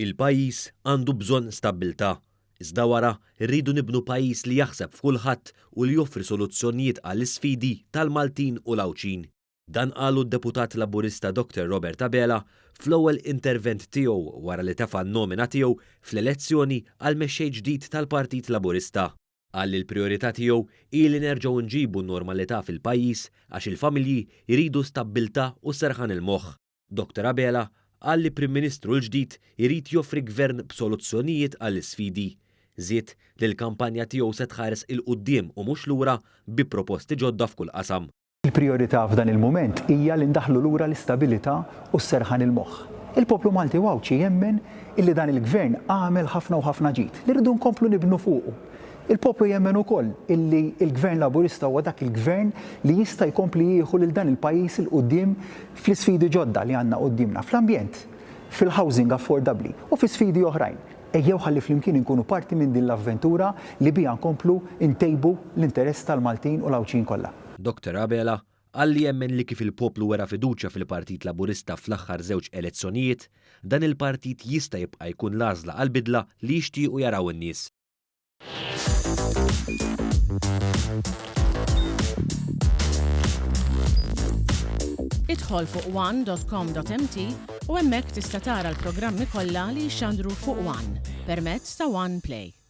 Il-pajjiż għandu bżonn stabbiltà. Iżda wara, rridu nibnu pajjiż li jaħseb f'kulħadd u li joffri soluzzjonijiet għall-isfidi tal-Maltin u l-Għawdxin. Dan qalu d-Deputat Laburista Doctor Robert Abela fl-ewwel intervent tiegħu wara li tefa' n-nomina tiegħu fl-elezzjoni għal mexxej ġdid tal-Partit Laburista. Qal li l-prijorità tiegħu hi li nerġgħu nġibu n-normalità fil-pajjiż għax il-familji jridu stabbiltà u serħan il-moħħ. Dottor Abela qal li Prim Ministru l-ġdid irid joffri gvern b'soluzzjonijiet għall-isfidi. Żied li l-kampanja tiegħu se tħares 'il quddiem u mhux lura bi proposti ġodda f'kull qasam. Il-prijorità f'dan il-mument hija li ndaħħlu lura l-istabilità u s-serħan il-moħħ. Il-poplu Malti u Għawdxi jemmen illi dan il-Gvern għamel ħafna u ħafna ġid, li rridu nkomplu nibnu fuqu. Il-poplu jemmen ukoll illi l-Gvern Laburista huwa dak il-Gvern li jista' jkompli jieħu lil dan il-pajjiż 'il quddiem fl-isfidi ġodda li għandna quddiemna fl-ambjent, fil-housing affordabbli u fi sfidi oħrajn. Ejjew ħalli flimkien inkunu parti minn din l-avventura li biha nkomplu ntejbu l-interess tal-Maltin u l-Għawdxin kollha. Dottor Abela qal li jemmen li kif il-poplu wera fiduċja fil-Partit Laburista fl-aħħar żewġ elezzjonijiet, dan il-partit jista' jibqa' jkun l-għażla għall-bidla li jixtiequ jaraw in-nies. Idħol fuq one.com.mt u hemmhekk tista' tara l-programmi kollha li jixxandru fuq One permezz ta' One Play.